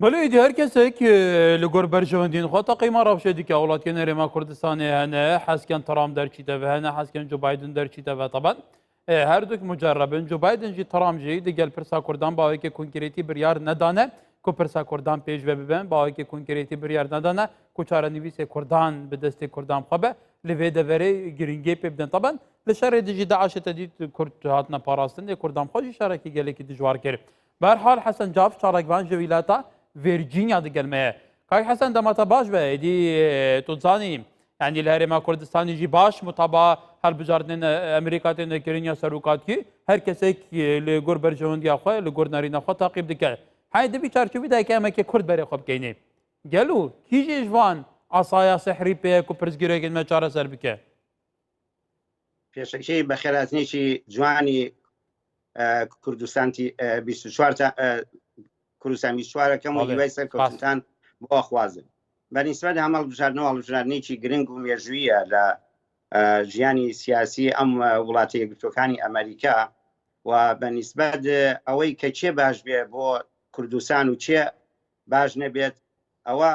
بەلێ ئیدی هەر کەسێک li gor berjewendiyên xwe teqîma rewşê dike welatiyên Herêma Kurdistanê hene hezken Trump derçîte ve hene hezken Joe Biden derçîte ve taban her duk mucerrebin Joe Biden jî Trump jî digel pirsa Kurdan bawekê konkrêtî biryar nedane ku pirsa Kurdan pêş ve bibin bawekê konkrêtî biryar nedane ku çarenivîsê Kurdan bi destê Kurdan xwe be li vê deverê giringê pê bidin taban li şerê dijî DAIŞê te dît Kurd hatine parastin lê Kurdan xwe jî şerekî gelekî dijwar kir. Berhal Hesen Caf çalakvan ji wîlata Virginia digel me ye. Kak Hesen dema te baş be êdî tu dizanî yanî li Herêma Kurdistanê jî baş mutaba hilbijartinên Amerîka tên kirin ya serokatiyê her kesek li gor berjewendiya xwe li gor nerîna xwe taqîb dike. Hey di vî çarçovî de heke emekê Kurd berê xwe bikeynê. Gelo kî jî ji van asaya sehrî pê ye ku pirsgirêkên me çareser bike? پێشەکی بەخێرهاتنێکی جوانی کوردستانتی 24 کوردستان 24ەکەم و هیوای سەرکەوتنتان بۆ ئەخوازم بە نیسبەت هەم هەڵبژاردنەوە هەڵبژاردنێکی گرنگ و مێژوویە لە ژیانی سیاسی ئەم وڵاتە یەکگرتوەکانی ئەمریکا و بە نیسبەت ئەوەی کە کێ باش بێ بۆ کوردستان و کێ باش نەبێت ئەوە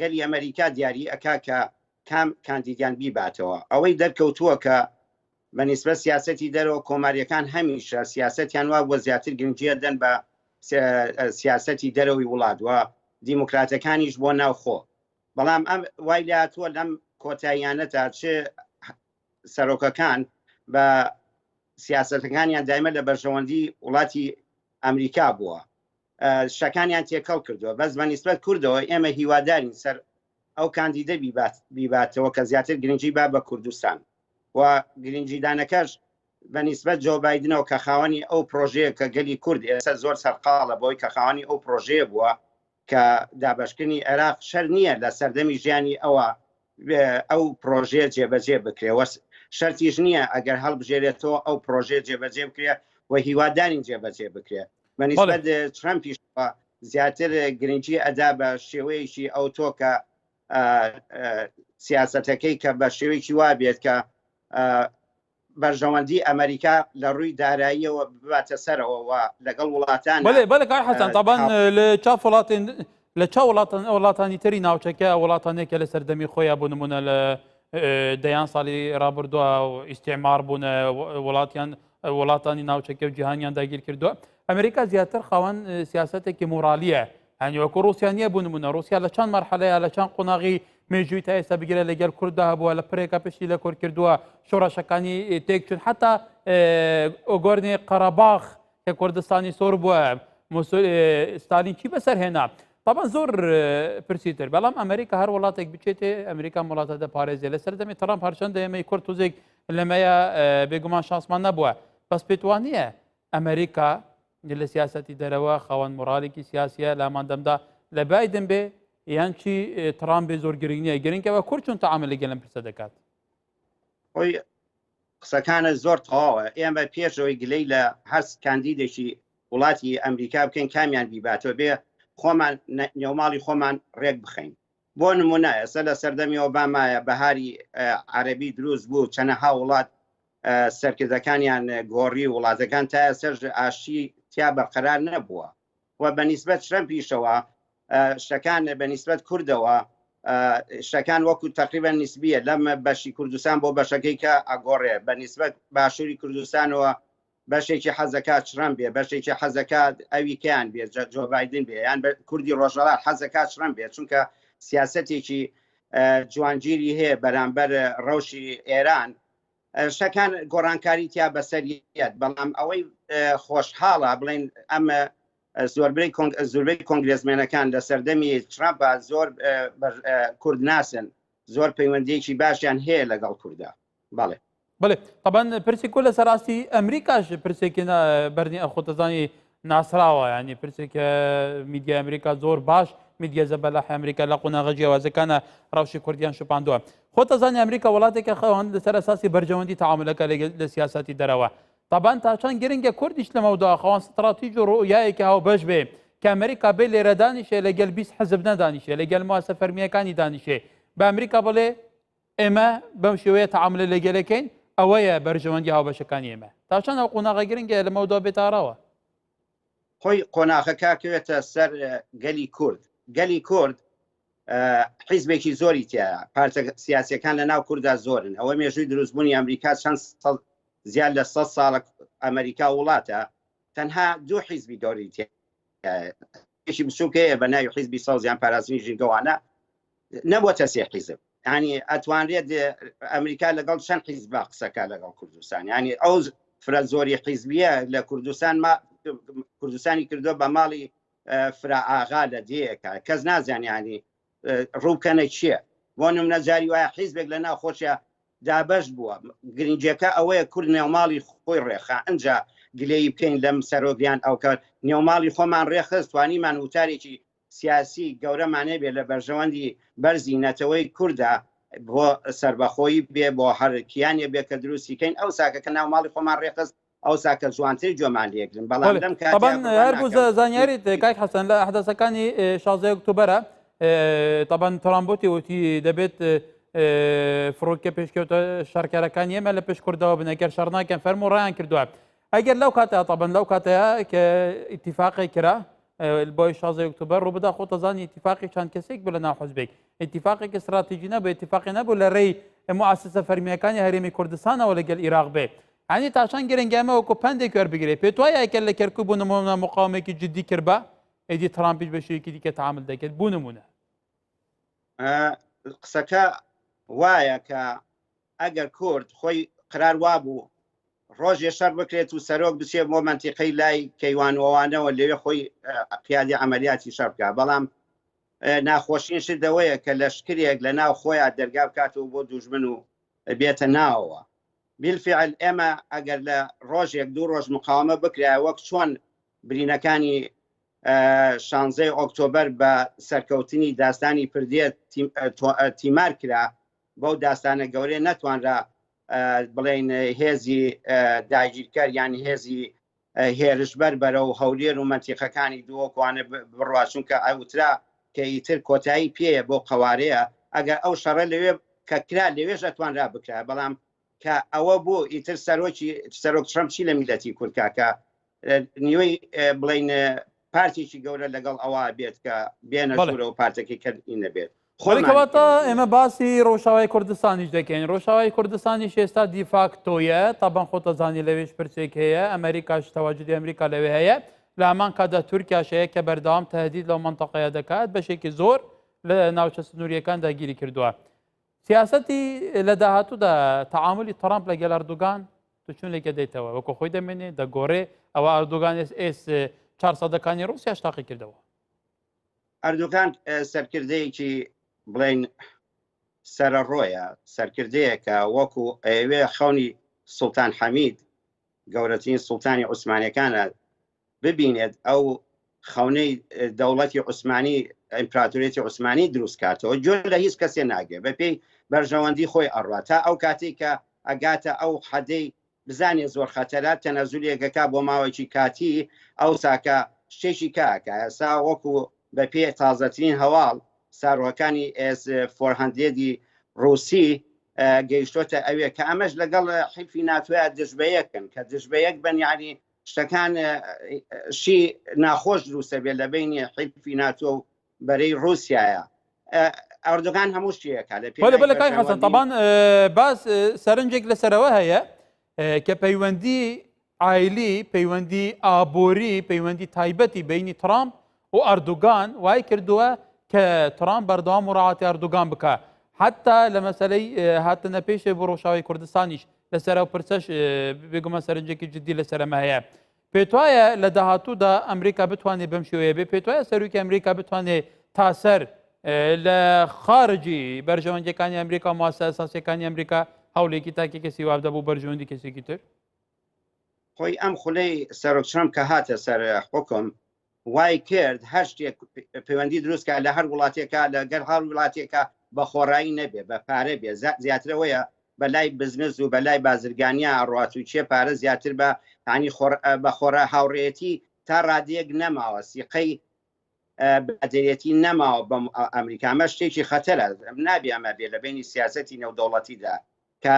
گەلی ئەمریکا دیاری ئەکا کە کام کاندیدیان بیباتەوە ئەوەی دەرکەوتووە کە بە نیسبەت سیاسەتی دەرەوە کۆماریەکان هەمیشە سیاسەتیان وا بووە زیاتر گرنگیە دەن بە سیاسەتی دەرەوەی وڵات و دیموکراتەکانیش بۆ ناوخۆ بەڵام ئەم وای لاتووە لەم کۆتاییانەتا چ سەرۆکەکان بە سیاسەتەکانیان دایمە لە بەرژەوەندی وڵاتی ئەمریکا بووە شەکانیان تێکەڵ کردووە بەس بە نیسبەت کوردەوە ئێمە هیوادارین سەر ئەو کاندیدە بیباتەوە کە زیاتر گرنگی با بە کوردستان و گرنگیدانەکەش بە نیسبەت جۆ بایدنەوە کە خاوەنی ئەو پرۆژەیە کە گەلی کورد ئێستا زۆر سەرقاڵە بۆی کە خاوەنی ئەو پرۆژەیە بووە کە دابەشکردنی عێراق شەر نییە لە سەردەمی ژیانی ئەوە ئەو پرۆژەیە جێبەجێ بکرێ وە شەرتیش نییە ئەگەر هەڵبژێرێتەوە ئەو پرۆژەیە جێبەجێ بکرێ و هیوادارین جێبەجێ بکرێ بە نیسبەت ترەمپیشەوە زیاتر گرنگی ئەدا بە شێوەیەکی ئەوتۆ کە سیاسەتەکەی کە بە شێوەیەکی وا بێت کە بەرژەوەندی ئەمریکا لە ڕووی داراییەوە بباتە سەرەوە و لەگەڵ وڵاتان بەێ بەێ کار حەسەن تابان لە چا وڵاتێن لە چا وڵاتان وڵاتانی تری ناوچەکە وڵاتانێک کە لە سەردەمی خۆیان بۆ نمونە لە دەیان ساڵی ڕابردووە و ئیسیعمار بوون وڵاتیان وڵاتانی ناوچەکە و جیهانیان داگیر کردووە ئەمریکا زیاتر خاوەن سیاسەتێکی مۆرالیە هەنی وەکو ڕوسیا نییە بوو نمونە ڕوسیا لە چەند مەرحەلەیە لە چەند قۆناغی مێژووی تا ئێستا بگرە لەگەل کورددا هەبووە لە پرێکە پشتی لە کورد کردووە شۆڕەشەکانی تێکچون حتا ئۆگۆرنی قەرەباخ کە کوردستانی سۆر بووە ستالین چی بەسەر هێنا طبعا زۆر پرسی تر بەڵام ئەمریکا هەر وڵاتێک بچێتێ ئەمریکا وڵاتە دەپارێزێ لە سەردەمی ترامپ هەرچەندە ئێمەی کورد توزێک لەمەیە بێگومان شانسمان نەبووە بەس پێت وان نییە ئەمریکا لە سیاستی دەرەوە خاوەن مۆراڵێکی سیاسیە لامان دەمدا لە بایدن بێ یان چی ترام بێ زۆر گرنگ نییە گرنگەوە کورد چون تەعامل لەگەڵ ئەم پرسە دەکات. خۆی قسەکانە زۆر تەواوە ئێمە پێشەوەی گلەی لە هەر کاندیدێکی وڵاتی ئەمریکا بکەین کامیان بیباتەوە بێ خۆمان نێوماڵی خۆمان ڕێک بخەین بۆ نمونە ئێستا لە سەردەمی ئۆبامایە بەهاری عەربی دروست بوو چەنەها وڵات سەرکردەکانیان گۆڕی وڵاتەکان تا ئێستاش ئاشتی تیا بەرقەرار نەبووە و بە نیسبەت ترەمپیشەوە شتەکان بە نیسبەت کوردەوە شتەکان وەکو تقریبا نیسبیە لەم بەشی کوردستان بۆ بەشەکەی کە ئەگۆڕێ بە نیسبەت باشووری کوردستانەوە بەشێکی حەزەکات ترەمپ بێ بەشێکی حەزەکات ئەوی کەیان بێ جۆ بایدن بێ یان کوردی ڕۆژهەڵات حەزەکات ترەمپ بێ چونکە سیاسەتێکی جوانگیری هەیە بەرامبەر ڕەوشی ئێران شتەکان گۆڕانکاری تیا بەسەریەت بەڵام ئەوەی خۆشحاڵە بڵێن ئەمە زۆربەی زۆربەی کۆنگرێسمێنەکان لە سەردەمی ترامپا زۆر کورد ناسن زۆر پەیوەندیەکی باشیان هەیە لەگەڵ کووردا بەڵێ. بەڵێ تەبەن پرسی کو لەسەر ئاستی ئەمریکاش پرسێکی بەرنی ئەخۆتەزانی ناسراوە ینی پرسێکە میدیا ئەمریکا زۆر باش میدیا زەبەلاح ئەمریکا لە قۆناغە جیاوازەکانە ڕەوشی کوردیان شپاندووە خۆتەزانی ئەمریکا وڵاتێکە خەوان لەسەر ئەساسی بەرژەوەندی تعاملەکە لە سیاسەتی دەرەوە تابان تا چەند گرنگە کوردیش لەمەودا خاوەن ستراتیژ و ڕوئیایەکی هاوبەش بێ کە ئەمریکا بێ لێرە دانیشێ لەگەل 20 حزب نەدانیشێ لەگەل مواسە فەرمیەکانی دانیشێ بە ئەمریکا بڵێ ئێمە بەم شێوەیە تەعامولە لەگەلەکەین ئەوەیە بەرژەوەندی هاوبەشەکانی ئێمە تا چەند ئەو قۆناغە گرنگە لەمەودا بێتە ئاراوە؟ خۆی قۆناغەکە کەوێتە سەر گەلی کورد. گەلی کورد حیزبێکی زۆری تایە، پارتە سیاسەکان لە ناو کووردا زۆرن. ئەوە مێژووی دروستبوونی ئەمریکا چەند زیاد لە 100 ساڵە ئەمریکا وڵاتە، تەنها دوو حیزبی گەورەی تایە، بچووک هەیە بە ناوی حیزبی سەوزیان پاراستنی ژینگەوانە، نەبووەتە سێ حیزب. ینی ئەتوانرێت ئەمریکا لەگەڵ چەند حیزبا قسەکە لەگەڵ کوردستان، ینی ئەو فرە زۆری حیزبیە لە کوردستان ما کوردستانی کردووە بە ماڵی فرە ئاغا لە دێیەکە، کەس نازان ینی ڕووکەنە چییە. بۆ نمونە جاری وایە حیزبێک لە ناو خۆشیە دابەش بووە. گرنگەکە ئەوەیە کورد نێوماڵی خۆی ڕێخا، ئەجا گلەیی بکەین لەم سەرۆکیان ئەوکە نێوماڵی خۆمان ڕێخست، توانیمان وتارێکی سیاسی گەورەمان هەبێ لە بەرژەوەندی بەرزی نەتەوەی کووردا، بۆ سربەخۆیی بێ، بۆ هەر کیانێ بێ کە دروستی کەین. ئەو ساکە کە ناو ماڵی خۆمان ڕێخست، ئەو ساکە جوانتر گوێمان لێگرن. بەڵام لەم کاتە هەر بۆ زانیاریت کاک حەسەن، لە ئەحداسەکانی 16 ئۆکتۆبەرە تەبەن ترامبوتی وتی دەبێت فڕۆکە پێشکەوتە شەڕکەرەکان ئێمە لە پشت کوردەوە بن، ئەگەر شەڕ ناکەن فەرموو ڕایان کردووە. ئەگەر لەو کاتە تەبەن لەو کاتەیە کە ئیتیفاقی کرا بۆی 16 ئۆکتۆبەر ڕووبدا، خۆتەزانی ئیتیفاقی چەند کەسێک بوو لە ناو حزبێک، ئیتیفاقێکی استراتیژی نەبوو، ئیتیفاقی نەبوو لە ڕێی موسسە فەرمیەکانی هەرێمی کوردستانەوە لەگەل ئیراق بێ. هەنی تا چەند گرنگە ئەمە وەکو پەندێک وەربگرێ؟ پێت وایە ئەگەر لە کەرکوک بۆ نموونە مقاومێکی جدی کردبا، ئیدی ترامپیش بە شێوەیەکی دیکە تعامل دەکرد بۆ نموونە؟ قسەکە وایە کە ئەگەر کورد خۆی قرار وابوو ڕۆژێ شەڕ بکرێت و سەرۆک بچێت بۆ مەنتیقەی لای کەیوانوەوانەوە لەوێ خۆی قیادی عملیاتی شەڕ بکات، بەڵام ناخۆشترین شت ئەوەیە کە لەشکرێک لە ناو خۆیان دەرگا بکاتەوە بۆ دوژمن و بێتە ناوەوە. بیلفعل ئێمە ئەگەر لە ڕۆژێک دوو ڕۆژ مقاومە بکرایە، وەک چۆن برینەکانی شانزەی ئۆکتۆبەر بە سەرکەوتنی داستانی پردێ تیمار کرا، بەو داستانە گەورەیە نەتوانرا بڵێن هێزی داگیرکەر یان هێزی هێرشبەر بەرەو هەولێر و مەنتیقەکانی دووەکوانە بڕوا، چونکە ئەوترا کە ئیتر کۆتایی پێیە بۆ قەوارەیە. ئەگەر ئەو شەڕە لەوێ کە کرا لەوێش ئەتوانرا بکرا، بەڵام کە ئەوە بوو ئیتر سەرۆکی سەرۆک ترەمپ چی لە میلەتی کورد کاکە نیوەی بڵین پارتێکی گەورە لەگەڵ ئەوە بێت کە بێنە ژوورەوە پارتەکەی کە نەبێت. خۆکەواتە ئێمە باسی ڕۆژاوای کوردستانیش دەکەین. ڕۆژاوای کوردستانیش ئێستا دیفاکتۆیە، تابان خۆتەزانی لەوێش پرسێک هەیە، ئەمریکاش تەواجدی ئەمریکا لەوێ هەیە، لە هەمان کاتدا تورکیاش هەیە کە بەردەوام تهدید لەو منطقەیە دەکات، بەشێکی زۆر لە ناوچە سنووریەکان داگیری کردووە. سیاسەتی لە داهاتوودا تەعاملی ترامپ لەگەل ئەردوگان تو چون لێکە دێتەوە؟ وەکو خۆی دەمێنێ، دەگۆڕێ؟ ئەوە ئەردوگان ئێس ئێس 400ەکانی ڕوسیاش تاقی کردەوە. ئەردوگان سەرکردەیەکی بڵین سەرەڕۆیە، سەرکردەیەکە وەکو ئەوێ خەونی سوڵتان حەمید گەورەترین سوڵتانی عوسمانەکانە ببینێت، ئەو خەونەی دەوڵەتی عوسمانی ئیمپراتۆریەتی عوسمانی دروست کاتەوە. گوێ لە هیچ کەسێ ناگرێ، بە پێی بەرژەوەندی خۆی ئەڕوا تا ئەو کاتێک کە ئەگاتە ئەو حەدەی بزانێ زۆر خەتەرە، تەنەزولێکەکە بۆ ماوەیەکی کاتی، ئەو ساکە شتێکی کاکە. ئێستا وەکو بە پێ تازەترین هەواڵ ساروەکانی ئێس 400 ڕوسی گەیشتۆتە ئەوێ، کە ئەمەش لەگەڵ حیلفی ناتۆیا دژ بە یەکن. کە دژ بە یەک بن یعنی شتەکان شی ناخۆش دروستە بێت لە بینی حیلفی ناتۆ و بەرەی ڕوسایە. ئەردۆگان هەموو شتێکە لە پێ بەلە کاک حەسەن، تەبان باس سەرنجێک لەسەرەوە هەیە کە پەیوەندی عایلی، پەیوەندی ئابووری، پەیوەندی تایبەتی بینی ترامپ و ئەردوگان وای کردووە کە ترامپ بەردەوام مراعاتی ئەردوگان بکە، حتا لە مەسلەی هاتنە پێشێ بۆ ڕۆژاوای کوردستانیش لەسەر ئەو پرسەش بێگومان سەرنجێکی جدی لەسەر ئەمە هەیە. پێتوایە لە داهاتوودا ئەمریکا بتوانێت بەم شێوەیە بێ؟ پێتوایە سەرۆکی ئەمریکا بتوانێت تا سەر لە خارجی بەرژەوەندیەکانی ئەمریکا و ماسە ئەساسیەکانی ئەمریکا هەوڵێکی تاکی کەسی وابدا بۆ بەرژەوەندی کەسێکی تر؟ خۆی ئەم خولەی سەرۆک ترەمپ کە هاتە سەر حکم وای کرد هەر شتێک پەیوەندی دروستکە لە هەر وڵاتێکە لەگەر هەر وڵاتێکە بە خۆڕایی نەبێ، بە پارە بێ. زیاترەوەیە بە لای بزنس و بە لای بازرگانیا ئەڕات و چێ پارە زیاتر بە ینی بە خۆڕا هاوڕێیەتی تا ڕادەیەک نەماوە، سیقەی برادەرێتی نەماوە بەم ئەمریکا. ئەمە شتێکی خەتەرە، نابێ ئەمە بێ لە بینی سیاسەتی نێودەوڵەتیدا کە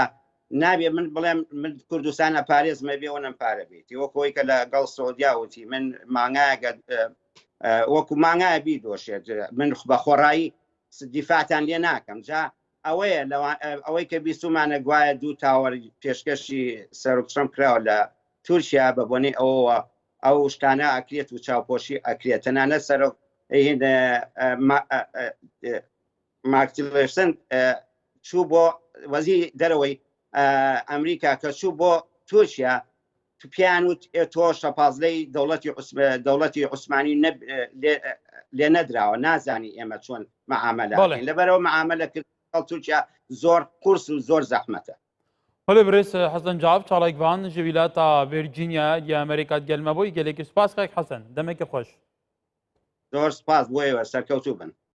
نابێ من بڵێم من کوردستان ئەپارێزمە بێ وەنەم پارە بێتی، وەک ئەوەی کە لەگەڵ سعودیا وتی من مانگایەکە. وەکو مانگایە بیدۆشێت من بە خۆڕایی دیفاعتان لێ ناکەم جا ئەوەیە ئەوەی کە بیستومانە گوایە دوو تاوەر پێشکەشی سەرۆک ترەمپ کراوە لە تورکیا بە بۆنەی ئەوەوە ئەو شتانە ئەکرێت و چاوپۆشی ئەکرێت تەنانەت سەرۆک مارک تیلەرسن چوو بۆ وەزیری دەرەوەی ئەمریکا کە چوو بۆ تورکیا پێیان وت تۆ شەپازلەی دەوڵەتی دەوڵەتی عوسمانی لێ نەدراوە نازانی ئێمە چۆن معاملە لەبەرەوە معاملە کرد تورکیا زۆر قورس و زۆر زەحمەتە. بەڵێ برێز حەسەن جاف چالاکڤان ji ویلایەتا ڤێرجینیا ya ئەمریکا گەلمە بۆی گەلێکی سپاس کاک حەسەن دەمێکی خۆش. زۆر سپاس بۆ ئێوە سەرکەوتوو بن.